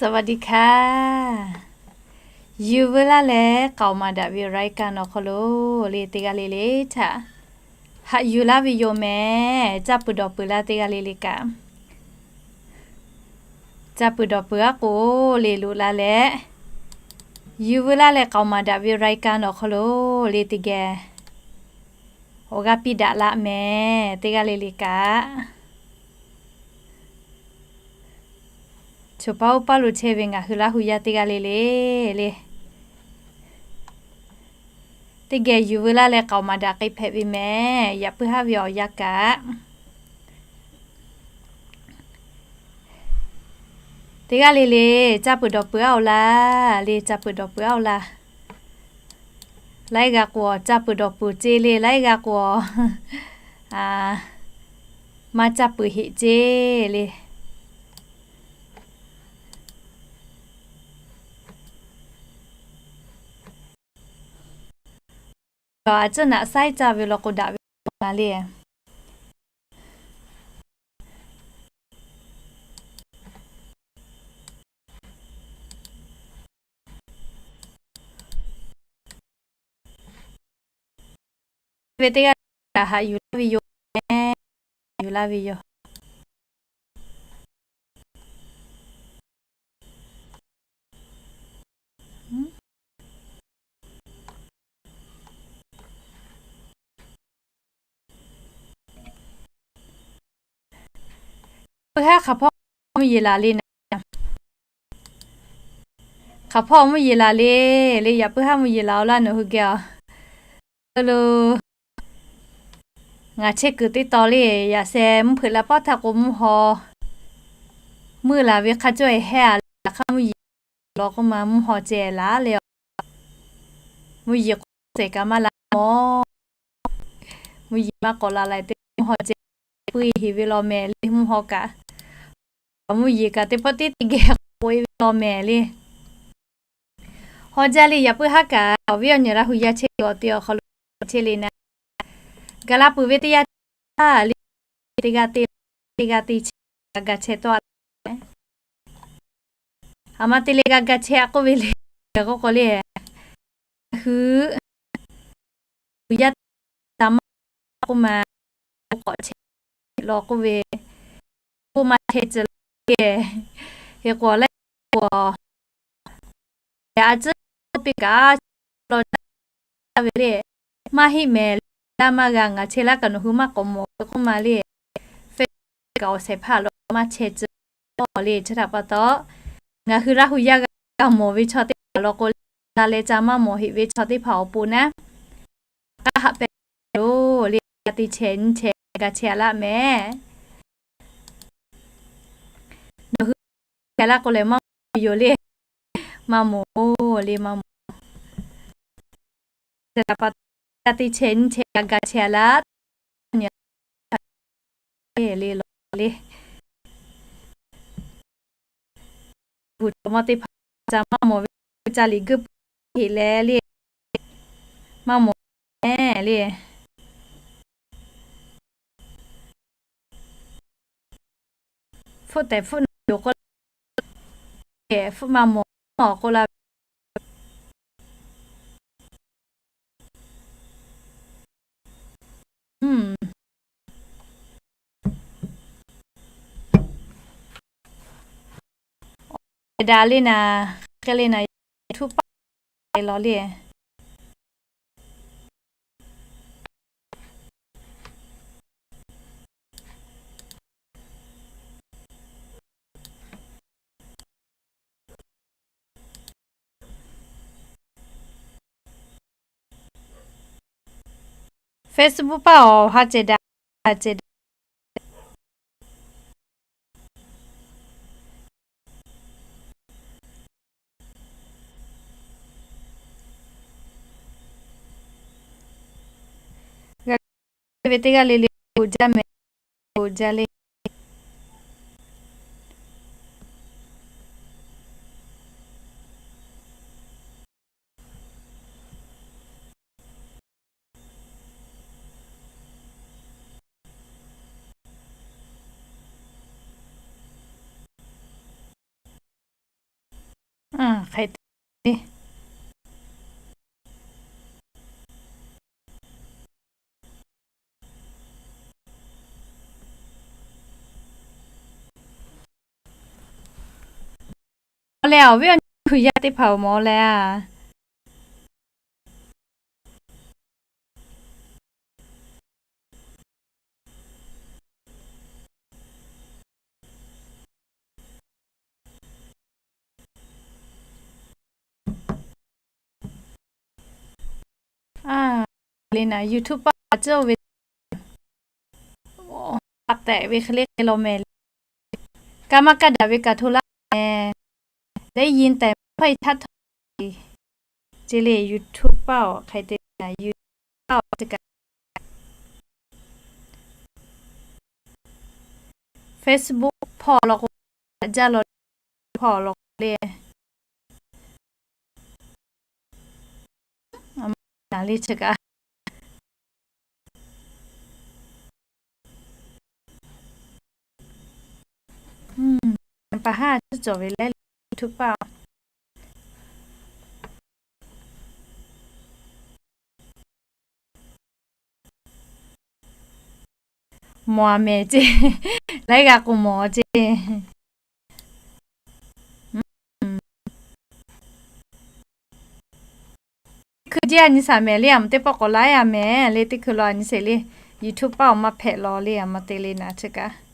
สวัสดีค่ะ Yuˬ veu laˇ leh k'aoˍ maˍ daꞈ ve รายการ awˬ hk'aw lo le, teˇ g'aˇ le le htaꞈ haꞈ yuˬ laˇ ve yoˬ mehˍ. Caˇ peuˬ dawˬ peuˬ laˇ teˇ g'aˇ le le kaꞈ, caˇ peuˬ dawˬ peuˬ aˉ k'o le loꞈ la leh, Yuˬ veu laˇ leh k'aoˍ maˍ daꞈ ve รายการ awˬ hk'aw lo le teˇ geh awˬ g'aˇ piˇ daꞈ laˇ mehˍ. Teˇ g'aˇ le le kaꞈ, choˬ paˉ oˇ paˉ lo chehˇ ve ngaˬ hui Laˇ hu yaˇ teˇ g'aˇ le le le, teˇ geh yuˬ veu laˇ leh k'aoˍ maˍ daꞈ k'ai hpehꞈ ve mehˍ. Yaꞈ puiˉ haˉ ve awˬ yanˇ kaꞈ, teˇ g'aˇ le le caˇ peuˬ dawˬ peuˬ aˉ oˬ laˇ le, caˇ peuˬ dawˬ peuˬ aˉ oˬ laˇ. Laiˉ g'a k'o caˇ peuˬ dawˬ peuˬ ce le, laiˉ g'a k'o maˇ caˇ peuˬ heꞈ ce le. Aˬ cuˉ naꞈ saiˉ caˇ ve law k'o daꞈ ve la le. Ve teˇ g'aˇ kaꞈ haꞈ yuˬ laˇ ve yoˬ, yuˬ laˇ ve yoˬ. Puiˉ haˉ hk'aˬ hpawˇ mvuhˇ yeˬ laˬ le naˍ. Hk'aˬ hpawˇ mvuhˇ yeˬ laˬ le, le yaꞈ puiˉ haˉ mvuhˇ yeˬ laˬ oˬ laˇ nawˬ hui geh a. Lo, ngaˬ chehˇ kuiˬ teˇ taw le, yaꞈ sheh mvuhˇ hpeuꞈ la pawˆ htaˇ k'o mvuhˇ haw meuˇ laˬ ve hk'a cawˇ e hehˇ a le, yaꞈ hk'aˇ mvuhˇ yeˬ law k'oˆ ma mvuhˇ haw ceh laˬ le. Mvuhˇ yeˬ k'awꞈ shehˍ kaꞈ maˇ la mawˬ. Mvuhˇ yeˬ maˇ k'awꞈ la laiˬ te mvuhˇ haw ceh puiˉ heˍ ve law mehˍ le mvuhˇ haw kaꞈ. Mvuhˇ yeˬ kaꞈ teˇ pawˆ tiˉ teˇ geh k'oꞈ e ve law mehˍ le. Haw jaˇ le yaꞈ puiˉ haˉ kaꞈ awˬ viˉ awˬ nyi Laˇ hu yaˇ chehˇ ve awˬ te awˬ hk'aw lo chehˇ le naˍ. Gaˬ la peuˬ ve teˇ yanˇ htaˇ le, teˇ g'aˇ te, teˇ g'aˇ te chehˇ, ga chehˇ tawˆ a le. Aˬ ma te le g'a ga chehˇ a k'oˆ ve le, k'oˆ k'o le, hui, hui yaˇ ta maˇ k'oˆ ma, k'awꞈ chehˇ law k'oˆ ve, k'oˆ maˇ chehˇ tcuh la le. Hk'e k'o laiˉ k'o, a tcuhˉ piˇ kaꞈ law jaˇ ve le. Maˇ heˆ mehˍ le, laˇ maˇ g'a ngaˬ chehˇ laˇ kaꞈ nawˬ hui maˇ k'awꞈ mawˬ ve k'oˆ ma le. Fe kaꞈ awˬ shehˍ hpaˇ law maˇ chehˇ tcuh le. Chi htaꞈ pa taw, ngaˬ hui Laˇ hu yaˇ g'a mawˬ ve chaw teˇ hpaˍ law k'o, la leh ca maˇ mawˬ heˆ ve chaw teˇ hpaˍ awˬ pon naˉ, k'aˉ haꞈ pehˍ loˬ le. G'a te chehˇ nyi chehˇ g'a chehˇ a laˇ mehˍ. Nawˬ hui chehˇ laˇ k'o lehˬ maˇ mawˬ yoˬ le. Maˇ mawˬ le, maˇ mawˬ. G'a te chehˇ nyi chehˇ g'a chehˇ a laˇ le, law le. Gu chaw maˇ teˇ hpaˍ ca maˇ mawˬ ve, ca liꞈ guiˇ heˆ leh le, maˇ mawˬ le. Hpfuhˆ tehˬ hpfuhˆ na yoˬ k'oˆ la, hpfuhˆ maˇ mawˬ k'oˆ la ve. Daꞈ le naˍ, hk'e le naˍ, YouTube paˆ law le. Facebook paˆ awˬ ha cehˬ daꞈ, ha cehˬ daꞈ. G'a ve teˇ g'aˇ le le k'o jaˇ mehˍ, k'o jaˇ le. le. Awˬ leh awˬ viˉ awˬ nyi Hkriꞈ yaˇ teˇ hpaˍ awˬ mawˬ leh a. A, le naˍ YouTube paˆ a ceuˬ ve, a tehꞈ ve hk'e le hk'e law mehˍ le. Kaˇ maˇ kaˇ daꞈ ve kaꞈ hto laˇ mehˍ. ได้ยินแต่ไม่ค่อยชัดเท่าไหร่ ce le. YouTube paˆ awˬ hk'e te naˍ, YouTube paˆ awˬ te kaꞈ Facebook hpawˇ law k'o, jaˇ law hpawˇ law k'o le. Naˍ le chi kaꞈ. Pa haˉ cawˬ ve leh YouTube paˆ mawˬ a mehˍ ce. Laiˉ g'a k'o mawˬ ce. Teˇ hkui jeˇ a nyi shaˍ mehˍ le, a ma teˇ pawˆ k'awꞈ laiˉ a mehˍ le, teˇ hkui law a nyi sheˍ le. YouTube paˆ awˬ maˇ hpehꞈ law le, a ma te le naˍ chi kaꞈ.